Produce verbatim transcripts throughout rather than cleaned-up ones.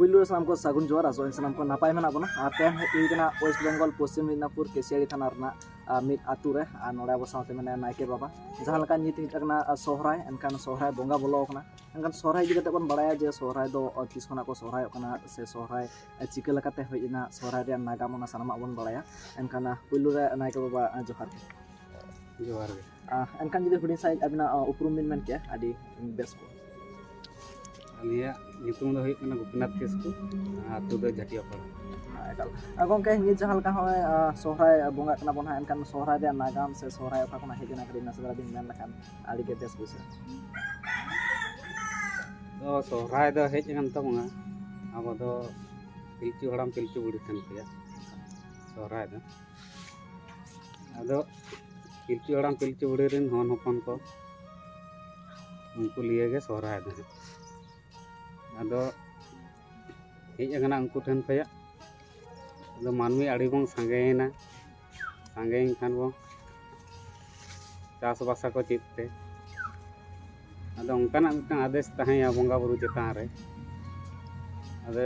ᱯᱩᱭᱞᱩ ᱨᱮ ᱥᱟᱱᱟᱢ ᱠᱚ ᱥᱟᱹᱜᱩᱱ ᱡᱚᱦᱟᱨ, ᱟᱥᱚᱜ ᱟᱹᱧ ᱥᱟᱱᱟᱢ ᱠᱚ ᱱᱟᱯᱟᱭ ᱢᱮᱱᱟᱜ ᱵᱚᱱᱟ᱾ ᱟᱨ ᱛᱮᱦᱮᱧ ᱦᱮᱡ ᱦᱩᱭ ᱠᱟᱱᱟ ᱳᱭᱮᱥᱴ ᱵᱮᱝᱜᱚᱞ ᱯᱚᱥᱪᱤᱢ ᱢᱤᱫᱱᱟᱯᱩᱨ ᱠᱮᱥᱤᱭᱟᱲᱤ ᱛᱷᱟᱱᱟ ᱨᱮᱱᱟᱜ, ᱟᱨ ᱢᱤᱫ ᱟᱹᱛᱩ ᱨᱮ, ᱟᱨ ᱱᱚᱰᱮ ᱟᱵᱚ ᱥᱟᱶᱛᱮ ᱢᱮᱱᱟᱭᱟ ᱱᱟᱭᱠᱮ ᱵᱟᱵᱟ᱾ ᱡᱟᱦᱟᱸ ᱞᱮᱠᱟ ᱱᱤᱛ ᱦᱮᱡ ᱟᱠᱟᱱᱟ, ᱟᱨ ᱥᱚᱦᱨᱟᱭ, ᱮᱱᱠᱷᱟᱱ ᱥᱚᱦᱨᱟᱭ ᱵᱚᱸᱜᱟ ᱵᱚᱞᱚ ᱟᱠᱟᱱᱟ᱾ ᱮᱱᱠᱷᱟᱱ ᱥᱚᱦᱨᱟᱭ ᱤᱫᱤ ᱠᱟᱛᱮ ᱵᱚᱱ ᱵᱟᱲᱟᱭᱟ ᱡᱮ ᱥᱚᱦᱨᱟᱭ ᱫᱚ, ᱟᱨ ᱛᱤᱥ ᱠᱷᱚᱱᱟᱜ ᱠᱚ ᱥᱚᱦᱨᱟᱭᱚᱜ ᱠᱟᱱᱟ ᱥᱮ ᱥᱚᱦᱨᱟᱭ, ᱟᱨ ᱪᱤᱠᱟᱹ ᱞᱮᱠᱟᱛᱮ ᱦᱮᱡ ᱮᱱᱟ, ᱥᱚᱦᱨᱟᱭ ᱨᱮᱭᱟᱜ ᱱᱟᱜᱟᱢ, ᱚᱱᱟ ᱥᱟᱱᱟᱢᱟᱜ ᱵᱚᱱ ᱵᱟᱲᱟᱭᱟ᱾ ᱮᱱᱠᱷᱟᱱ, ᱟᱨ ᱯᱩᱭᱞᱩ ᱨᱮ ᱱᱟᱭᱠᱮ ᱵᱟᱵᱟ, ᱟᱨ ᱡᱚᱦᱟᱨ ᱜᱮ᱾ ᱡᱚᱦᱟᱨ ᱜᱮ᱾ ᱟᱨ ᱮᱱᱠᱷᱟᱱ ᱡᱩᱫᱤ ᱦᱩᱰᱤᱧ ᱥᱟᱺᱦᱤᱡ ᱟᱹᱵᱤᱱᱟᱜ, ᱟᱨ ᱩᱯᱨᱩᱢ ᱵᱤᱱ ᱢᱮᱱ ᱠᱮᱭᱟ, ᱟᱹᱰᱤ ᱵᱮᱥ ᱠᱚᱜᱼᱟ᱾ ᱟᱹᱞᱤᱧᱟᱜ ᱧᱩᱛᱩᱢ ᱫᱚ ᱦᱩᱭᱩᱜ ᱠᱟᱱᱟ ᱜᱳᱯᱤᱱᱟᱛᱷ ᱠᱤᱥᱠᱩ, ᱟᱹᱛᱩ ᱫᱚ ᱡᱷᱟᱹᱴᱤᱭᱟᱹ ᱯᱟᱲᱟ᱾ ᱮᱠᱟᱞ᱾ ᱟᱨ ᱜᱚᱢᱠᱮ, ᱱᱤᱭᱟᱹ ᱡᱟᱦᱟᱸ ᱞᱮᱠᱟ ᱦᱚᱸᱜᱼᱚᱭ, ᱟᱨ ᱥᱚᱦᱨᱟᱭ ᱵᱚᱸᱜᱟᱜ ᱠᱟᱱᱟ ᱵᱚᱱ ᱦᱟᱸᱜ, ᱮᱱᱠᱷᱟᱱ ᱥᱚᱦᱨᱟᱭ ᱨᱮᱭᱟᱜ ᱱᱟᱜᱟᱢ ᱥᱮ ᱥᱚᱦᱨᱟᱭ ᱚᱠᱟ ᱠᱷᱚᱱᱟᱜ ᱦᱮᱡ ᱮᱱᱟ, ᱠᱟᱹᱴᱤᱡ ᱱᱟᱥᱮ ᱫᱷᱟᱨᱟ ᱵᱤᱱ ᱢᱮᱱ ᱞᱮᱠᱷᱟᱱ ᱟᱹᱰᱤ ᱜᱮ ᱵᱮᱥ ᱵᱩᱡᱷᱟᱹᱜᱼᱟ᱾ ᱛᱚ, ᱥᱚᱦᱨᱟᱭ ᱫᱚ ᱦᱮᱡ ᱟᱠᱟᱱ ᱛᱟᱵᱚᱱᱟ ᱟᱵᱚ ᱫᱚ ᱯᱤᱞᱪᱩ ᱦᱟᱲᱟᱢ ᱯᱤᱞᱪᱩ ᱵᱩᱲᱦᱤ ᱴᱷᱮᱱ ᱠᱷᱚᱱᱟᱜ ᱥᱚᱦᱨᱟᱭ ᱫᱚ᱾ ᱟᱫᱚ ᱯᱤᱞᱪᱩ ᱦᱟᱲᱟᱢ ᱯᱤᱞᱪᱩ ᱵᱩᱲᱦᱤ ᱨᱮᱱ ᱦᱚᱱ ᱦᱚᱯᱚᱱ ᱠᱚ, ᱩᱱᱠᱩ ᱞᱤᱭᱮ ᱜᱮ ᱥᱚᱦᱨᱟᱭ ᱫᱚ ᱦᱟᱸᱜ᱾ ᱟᱫᱚ ᱦᱮᱡ ᱟᱠᱟᱱᱟ ᱩᱱᱠᱩ ᱴᱷᱮᱱ ᱠᱷᱚᱱᱟᱜ᱾ ᱟᱫᱚ ᱢᱟᱹᱱᱢᱤ ᱟᱹᱰᱤ ᱵᱚᱱ ᱥᱟᱸᱜᱮᱭᱮᱱᱟ, ᱥᱟᱸᱜᱮᱭᱮᱱ ᱠᱷᱟᱱ ᱵᱚᱱ ᱪᱟᱥᱵᱟᱥ ᱟᱠᱚ ᱪᱮᱫ ᱛᱮ᱾ ᱟᱫᱚ ᱚᱱᱠᱟᱱᱟᱜ ᱢᱤᱫᱴᱟᱝ ᱟᱫᱮᱥ ᱛᱟᱦᱮᱸᱭᱟ ᱵᱚᱸᱜᱟ ᱵᱩᱨᱩ ᱪᱮᱛᱟᱱ ᱨᱮ᱾ ᱟᱫᱚ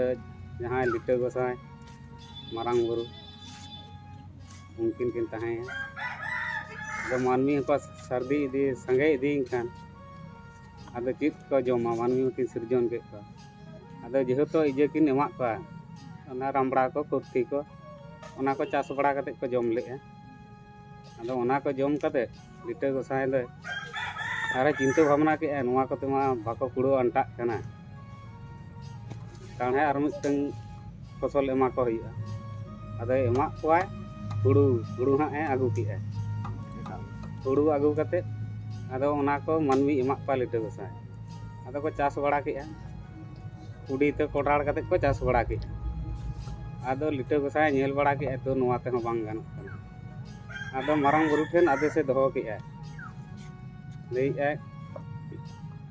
ᱡᱟᱦᱟᱸᱭ ᱞᱤᱴᱟᱹ ᱜᱚᱸᱥᱟᱭ, ᱢᱟᱨᱟᱝ ᱵᱩᱨᱩ, ᱩᱱᱠᱤᱱ ᱠᱤᱱ ᱛᱟᱦᱮᱸᱭᱟ᱾ ᱟᱫᱚ ᱢᱟᱹᱱᱢᱤ ᱦᱚᱸᱠᱚ ᱥᱟᱹᱨᱫᱤ ᱤᱫᱤ, ᱥᱟᱸᱜᱮ ᱤᱫᱤᱭᱮᱱ ᱠᱷᱟᱱ, ᱟᱫᱚ ᱪᱮᱫ ᱠᱚ ᱡᱚᱢᱟ? ᱢᱟᱹᱱᱢᱤ ᱢᱟᱠᱤᱱ ᱥᱤᱨᱡᱚᱱ ᱠᱮᱫ ᱠᱚᱣᱟ᱾ ᱟᱫᱚ ᱡᱮᱦᱮᱛᱩ ᱤᱭᱟᱹ ᱠᱤᱱ ᱮᱢᱟᱜ ᱠᱚᱣᱟ, ᱚᱱᱟ ᱨᱟᱢᱲᱟ ᱠᱚ, ᱠᱩᱨᱛᱤ ᱠᱚ, ᱚᱱᱟ ᱠᱚ ᱪᱟᱥ ᱵᱟᱲᱟ ᱠᱟᱛᱮᱫ ᱠᱚ ᱡᱚᱢ ᱞᱮᱫᱼᱟ᱾ ᱟᱫᱚ ᱚᱱᱟ ᱠᱚ ᱡᱚᱢ ᱠᱟᱛᱮᱫ ᱞᱤᱴᱟᱹ ᱜᱚᱸᱥᱟᱭ ᱫᱚ ᱟᱨᱮ ᱪᱤᱱᱛᱟᱹ ᱵᱷᱟᱵᱽᱱᱟ ᱠᱮᱫᱼᱟ, ᱱᱚᱣᱟ ᱠᱚᱛᱮ ᱢᱟ ᱵᱟᱠᱚ ᱠᱩᱲᱟᱹᱣ ᱟᱱᱴᱟᱜ ᱠᱟᱱᱟ, ᱛᱟᱦᱚᱞᱮ ᱟᱨ ᱢᱤᱫᱴᱟᱝ ᱯᱷᱚᱥᱚᱞ ᱮᱢᱟ ᱠᱚ ᱦᱩᱭᱩᱜᱼᱟ᱾ ᱟᱫᱚᱭ ᱮᱢᱟᱜ ᱠᱚᱣᱟᱭ ᱦᱩᱲᱩ, ᱦᱩᱲᱩ ᱦᱟᱸᱜ ᱮ ᱟᱹᱜᱩ ᱠᱮᱫᱼᱟ᱾ ᱦᱩᱲᱩ ᱟᱹᱜᱩ ᱠᱟᱛᱮᱫ ᱟᱫᱚ ᱚᱱᱟ ᱠᱚ ᱢᱟᱹᱱᱢᱤ ᱮᱢᱟᱜ ᱠᱚᱣᱟ ᱞᱤᱴᱟᱹ ᱜᱚᱸᱥᱟᱭ᱾ ᱟᱫᱚ ᱠᱚ ᱪᱟᱥ ᱵᱟᱲᱟ ᱠᱮᱫᱼᱟ, ᱠᱩᱰᱤ ᱛᱮ ᱠᱚᱰᱟᱲ ᱠᱟᱛᱮᱫ ᱠᱚ ᱪᱟᱥ ᱵᱟᱲᱟ ᱠᱮᱫᱼᱟ᱾ ᱟᱫᱚ ᱞᱤᱴᱟᱹ ᱜᱚᱸᱥᱟᱭ ᱧᱮᱞ ᱵᱟᱲᱟ ᱠᱮᱫᱼᱟ, ᱛᱚ ᱱᱚᱣᱟ ᱛᱮᱦᱚᱸ ᱵᱟᱝ ᱜᱟᱱᱚᱜ ᱠᱟᱱᱟ᱾ ᱟᱫᱚ ᱢᱟᱨᱟᱝ ᱵᱩᱨᱩ ᱴᱷᱮᱱ ᱟᱫᱮᱥᱮ ᱫᱚᱦᱚ ᱠᱮᱫᱼᱟ, ᱞᱟᱹᱭᱮᱫᱼᱟᱭ,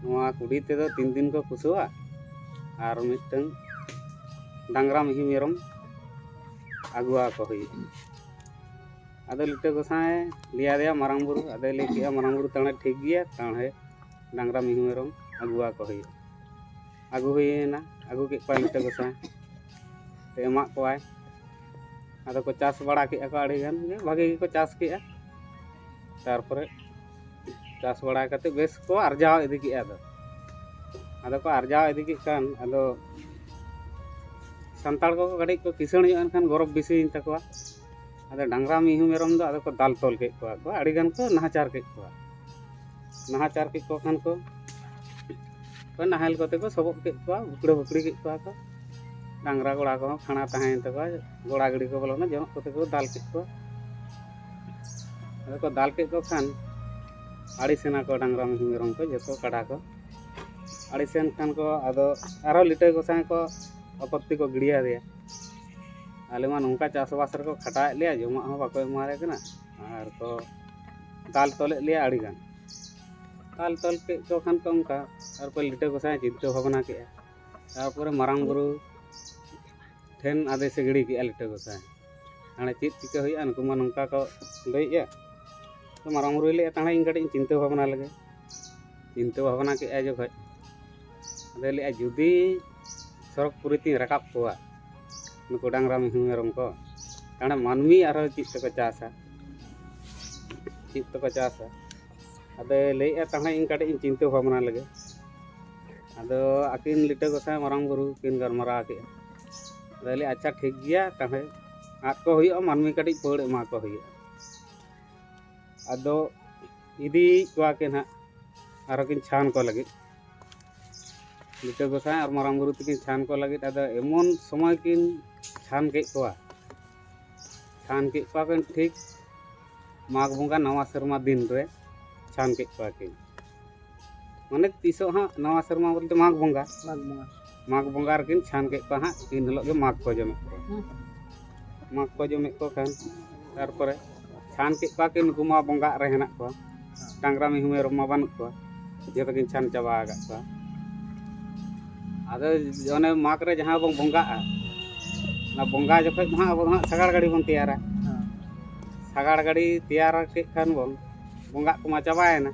ᱱᱚᱣᱟ ᱠᱩᱰᱤ ᱛᱮᱫᱚ ᱛᱤᱱ ᱫᱤᱱ ᱠᱚ ᱠᱩᱥᱟᱹᱣᱟ, ᱟᱨ ᱢᱤᱫᱴᱟᱝ ᱰᱟᱝᱨᱟ ᱢᱤᱦᱩ ᱢᱮᱨᱚᱢ ᱟᱹᱜᱩᱣᱟᱠᱚ ᱦᱩᱭᱩᱜᱼᱟ᱾ ᱟᱫᱚ ᱞᱤᱴᱟᱹ ᱜᱚᱸᱥᱟᱭ ᱞᱟᱹᱭ ᱟᱫᱮᱭᱟ ᱢᱟᱨᱟᱝ ᱵᱩᱨᱩ, ᱟᱫᱚᱭ ᱞᱟᱹᱭ ᱠᱮᱫᱼᱟ, ᱢᱟᱨᱟᱝ ᱵᱩᱨᱩ, ᱛᱟᱦᱚᱞᱮ ᱴᱷᱤᱠ ᱜᱮᱭᱟ, ᱛᱟᱦᱚᱞᱮ ᱰᱟᱝᱨᱟ ᱢᱤᱦᱩ ᱢᱮᱨᱚᱢ ᱟᱹᱜᱩᱣᱟᱠᱚ ᱦᱩᱭᱩᱜᱼᱟ᱾ ᱟᱹᱜᱩ ᱦᱩᱭᱮᱱᱟ, ᱟᱹᱜᱩ ᱠᱮᱫ ᱠᱚᱣᱟᱭ ᱞᱤᱴᱟᱹ ᱜᱚᱸᱥᱟᱭ, ᱛᱮ ᱮᱢᱟᱜ ᱠᱚᱣᱟᱭ᱾ ᱟᱫᱚ ᱠᱚ ᱪᱟᱥ ᱵᱟᱲᱟ ᱠᱮᱫᱼᱟ ᱠᱚ, ᱟᱹᱰᱤ ᱜᱟᱱ ᱜᱮ ᱵᱷᱟᱜᱮ ᱜᱮᱠᱚ ᱪᱟᱥ ᱠᱮᱫᱼᱟ᱾ ᱛᱟᱨᱯᱚᱨᱮ ᱪᱟᱥ ᱵᱟᱲᱟ ᱠᱟᱛᱮ ᱵᱮᱥ ᱠᱚ ᱟᱨᱡᱟᱣ ᱤᱫᱤ ᱠᱮᱫᱼᱟ᱾ ᱟᱫᱚ ᱟᱫᱚ ᱠᱚ ᱟᱨᱡᱟᱣ ᱤᱫᱤ ᱠᱮᱫ ᱠᱷᱟᱱ, ᱟᱫᱚ ᱥᱟᱱᱛᱟᱲ ᱠᱚ ᱠᱟᱹᱴᱤᱡ ᱠᱚ ᱠᱤᱥᱟᱹᱬ ᱧᱚᱜ ᱮᱱ ᱠᱷᱟᱱ ᱜᱚᱨᱚᱵᱽ ᱵᱮᱥᱤᱭᱮᱱ ᱛᱟᱠᱚᱣᱟ᱾ ᱟᱫᱚ ᱰᱟᱝᱨᱟ ᱢᱤᱦᱩ ᱢᱮᱨᱚᱢ ᱫᱚ ᱟᱫᱚ ᱠᱚ ᱫᱟᱞ ᱛᱚᱞ ᱠᱮᱫ ᱠᱚᱣᱟ ᱠᱚ, ᱟᱹᱰᱤ ᱜᱟᱱ ᱠᱚ ᱱᱟᱦᱟᱪᱟᱨ ᱠᱮᱫ ᱠᱚᱣᱟ᱾ ᱱᱟᱦᱟᱪᱟᱨ ᱠᱮᱫ ᱠᱚ ᱠᱷᱟᱱ ᱠᱚ ᱱᱟᱦᱮᱞ ᱠᱚᱛᱮ ᱠᱚ ᱥᱚᱵᱚᱜ ᱠᱮᱫ ᱠᱚᱣᱟ, ᱵᱷᱩᱠᱲᱟᱹ ᱵᱷᱩᱠᱲᱤ ᱠᱮᱫ ᱠᱚᱣᱟ ᱠᱚ᱾ ᱰᱟᱝᱨᱟ ᱜᱚᱲᱟ ᱠᱚᱦᱚᱸ ᱠᱷᱟᱸᱲᱟ ᱛᱟᱦᱮᱸᱭᱮᱱ ᱛᱟᱠᱚᱣᱟ, ᱜᱚᱲᱟ ᱜᱤᱰᱤ ᱠᱚ ᱵᱚᱞᱚᱱᱟ, ᱡᱚᱱᱚᱜ ᱠᱚᱛᱮ ᱠᱚ ᱫᱟᱞ ᱠᱮᱫ ᱠᱚᱣᱟ᱾ ᱟᱫᱚ ᱠᱚ ᱫᱟᱞ ᱠᱮᱫ ᱠᱚ ᱠᱷᱟᱱ ᱟᱹᱲᱤᱥᱮᱱᱟ ᱠᱚ ᱰᱟᱝᱨᱟ ᱢᱤᱦᱩ ᱢᱮᱨᱚᱢ ᱠᱚ, ᱡᱚᱛᱚ ᱠᱟᱰᱟ ᱠᱚ ᱟᱹᱲᱤᱥᱮᱱ ᱠᱷᱟᱱ ᱠᱚ ᱟᱫᱚ ᱟᱨᱦᱚᱸ ᱞᱤᱴᱟᱹ ᱜᱚᱸᱥᱟᱭ ᱠᱚ ᱟᱯᱚᱛᱛᱤ ᱠᱚ ᱜᱤᱰᱤᱭᱟᱫᱮᱭᱟ᱾ ᱟᱞᱮ ᱢᱟ ᱱᱚᱝᱠᱟ ᱪᱟᱥᱵᱟᱥ ᱨᱮᱠᱚ ᱠᱷᱟᱴᱟᱣᱮᱫ ᱞᱮᱭᱟ, ᱡᱚᱢᱟᱜ ᱦᱚᱸ ᱵᱟᱠᱚ ᱮᱢᱟᱞᱮ ᱠᱟᱱᱟ, ᱟᱨ ᱠᱚ ᱫᱟᱞ ᱛᱚᱞᱮᱫ ᱞᱮᱭᱟ ᱟᱹᱰᱤ ᱜᱟᱱ᱾ ᱫᱟᱞ ᱛᱚᱞ ᱠᱮᱫ ᱠᱚ ᱠᱷᱟᱱ ᱠᱚ ᱚᱱᱠᱟ, ᱛᱟᱨᱯᱚᱨᱮ ᱞᱤᱴᱟᱹ ᱜᱚᱸᱥᱟᱭ ᱪᱤᱱᱛᱟᱹ ᱵᱷᱟᱵᱽᱱᱟ ᱠᱮᱫᱼᱟ᱾ ᱛᱟᱨᱯᱚᱨᱮ ᱢᱟᱨᱟᱝ ᱵᱩᱨᱩ ᱴᱷᱮᱱ ᱟᱫᱮᱥᱮ ᱜᱤᱰᱤ ᱠᱮᱫᱼᱟ ᱞᱤᱴᱟᱹ ᱜᱚᱸᱥᱟᱭ, ᱛᱟᱦᱚᱞᱮ ᱪᱮᱫ ᱪᱤᱠᱟᱹ ᱦᱩᱭᱩᱜᱼᱟ, ᱱᱩᱠᱩ ᱢᱟ ᱱᱚᱝᱠᱟ ᱠᱚ ᱞᱟᱹᱭᱮᱫᱼᱟ᱾ ᱛᱚ ᱢᱟᱨᱟᱝ ᱵᱩᱨᱩᱭ ᱞᱟᱹᱭᱮᱫᱼᱟ, ᱛᱟᱦᱚᱞᱮ ᱤᱧ ᱠᱟᱹᱴᱤᱡ ᱤᱧ ᱪᱤᱱᱛᱟᱹ ᱵᱷᱟᱵᱽᱱᱟ ᱞᱮᱜᱮ᱾ ᱪᱤᱱᱛᱟᱹ ᱵᱷᱟᱵᱽᱱᱟ ᱠᱮᱫᱼᱟᱭ ᱡᱚᱠᱷᱚᱡ, ᱟᱫᱚᱭ ᱞᱟᱹᱭᱮᱫᱼᱟ, ᱡᱩᱫᱤ ᱥᱚᱨᱚᱜᱽ ᱯᱩᱨᱤ ᱛᱤᱧ ᱨᱟᱠᱟᱵ ᱠᱚᱣᱟ ᱱᱩᱠᱩ ᱰᱟᱝᱨᱟ ᱢᱤᱦᱩ ᱢᱮᱨᱚᱢ ᱠᱚ, ᱛᱟᱦᱚᱞᱮ ᱢᱟᱹᱱᱢᱤ ᱟᱨᱦᱚᱸ ᱪᱮᱫ ᱛᱮᱠᱚ ᱪᱟᱥᱟ, ᱪᱮᱫ ᱛᱮᱠᱚ ᱪᱟᱥᱟ? ᱟᱫᱚᱭ ᱞᱟᱹᱭᱮᱫᱼᱟ, ᱛᱟᱦᱚᱞᱮ ᱤᱧ ᱠᱟᱹᱴᱤᱡ ᱤᱧ ᱪᱤᱱᱛᱟᱹ ᱵᱷᱟᱵᱽᱱᱟ ᱞᱮᱜᱮ᱾ ᱟᱫᱚ ᱟᱹᱠᱤᱱ ᱞᱤᱴᱟᱹ ᱜᱚᱸᱥᱟᱭ ᱢᱟᱨᱟᱝ ᱵᱩᱨᱩ ᱠᱤᱱ ᱜᱟᱞᱢᱟᱨᱟᱣ ᱠᱮᱫᱼᱟ᱾ ᱟᱫᱚᱭ ᱞᱟᱹᱭᱮᱫᱼᱟ, ᱟᱪᱪᱷᱟ ᱴᱷᱤᱠ ᱜᱮᱭᱟ, ᱛᱟᱦᱚᱞᱮ ᱟᱫ ᱠᱚ ᱦᱩᱭᱩᱜᱼᱟ, ᱢᱟᱹᱱᱢᱤ ᱠᱟᱹᱴᱤᱡ ᱯᱟᱹᱲ ᱮᱢᱟ ᱠᱚ ᱦᱩᱭᱩᱜᱼᱟ᱾ ᱟᱫᱚ ᱤᱫᱤᱭᱮᱫ ᱠᱚᱣᱟ ᱠᱤᱱ ᱦᱟᱸᱜ ᱟᱨᱦᱚᱸ ᱠᱤᱱ ᱪᱷᱟᱱ ᱠᱚ ᱞᱟᱹᱜᱤᱫ, ᱞᱤᱴᱟᱹ ᱜᱚᱸᱥᱟᱭ ᱟᱨ ᱢᱟᱨᱟᱝ ᱵᱩᱨᱩ ᱛᱟᱹᱠᱤᱱ ᱪᱷᱟᱱ ᱠᱚ ᱞᱟᱹᱜᱤᱫ᱾ ᱟᱫᱚ ᱮᱢᱚᱱ ᱥᱚᱢᱚᱭ ᱠᱤᱱ ᱪᱷᱟᱱ ᱠᱮᱫ ᱠᱚᱣᱟ, ᱪᱷᱟᱱ ᱠᱮᱫ ᱠᱚᱣᱟ ᱠᱤᱱ ᱴᱷᱤᱠ ᱢᱟᱜᱽ ᱵᱚᱸᱜᱟ ᱱᱟᱣᱟ ᱥᱮᱨᱢᱟ ᱫᱤᱱ ᱨᱮ ᱪᱷᱟᱱ ᱠᱮᱫ ᱠᱚᱣᱟ ᱠᱤᱱ᱾ ᱢᱟᱱᱮ ᱛᱤᱥᱚᱜ ᱦᱟᱸᱜ ᱱᱟᱣᱟ ᱥᱮᱨᱢᱟ ᱵᱚᱞᱛᱮ ᱢᱟᱜᱽ ᱵᱚᱸᱜᱟ, ᱢᱟᱜᱽ ᱵᱚᱸᱜᱟ᱾ ᱢᱟᱜᱽ ᱵᱚᱸᱜᱟ ᱨᱮᱠᱤᱱ ᱪᱷᱟᱱ ᱠᱮᱫ ᱠᱚᱣᱟ ᱦᱟᱸᱜ, ᱤᱱ ᱦᱤᱞᱳᱜ ᱜᱮ ᱢᱟᱜᱽ ᱠᱚ ᱡᱚᱢᱮᱫ ᱠᱚᱣᱟ᱾ ᱦᱩᱸ᱾ ᱢᱟᱜᱽ ᱠᱚ ᱡᱚᱢᱮᱫ ᱠᱚ ᱠᱷᱟᱱ, ᱛᱟᱨᱯᱚᱨᱮ ᱪᱷᱟᱱ ᱠᱮᱫ ᱠᱚᱣᱟ ᱠᱤᱱ, ᱱᱩᱠᱩ ᱢᱟ ᱵᱚᱸᱜᱟᱜ ᱨᱮ ᱦᱮᱱᱟᱜ ᱠᱚᱣᱟ, ᱰᱟᱝᱨᱟ ᱢᱤᱦᱩ ᱢᱮᱨᱚᱢ ᱢᱟ ᱵᱟᱹᱱᱩᱜ ᱠᱚᱣᱟ, ᱡᱚᱛᱚ ᱠᱤᱱ ᱪᱷᱟᱱ ᱪᱟᱵᱟ ᱟᱠᱟᱫ ᱠᱚᱣᱟ᱾ ᱟᱫᱚ ᱚᱱᱮ ᱢᱟᱜᱽ ᱨᱮ ᱡᱟᱦᱟᱸ ᱵᱚᱱ ᱵᱚᱸᱜᱟᱜᱼᱟ, ᱚᱱᱟ ᱵᱚᱸᱜᱟ ᱡᱚᱠᱷᱚᱡ ᱫᱚ ᱦᱟᱸᱜ ᱟᱵᱚ ᱫᱚ ᱦᱟᱸᱜ ᱥᱟᱜᱟᱲ ᱜᱟᱹᱰᱤ ᱵᱚᱱ ᱛᱮᱭᱟᱨᱟ᱾ ᱦᱮᱸ᱾ ᱥᱟᱜᱟᱲ ᱜᱟᱹᱰᱤ ᱛᱮᱭᱟᱨ ᱠᱮᱫ ᱠᱷᱟᱱ ᱵᱚᱱ, ᱵᱚᱸᱜᱟᱜ ᱠᱚᱢᱟ ᱪᱟᱵᱟᱭᱮᱱᱟ,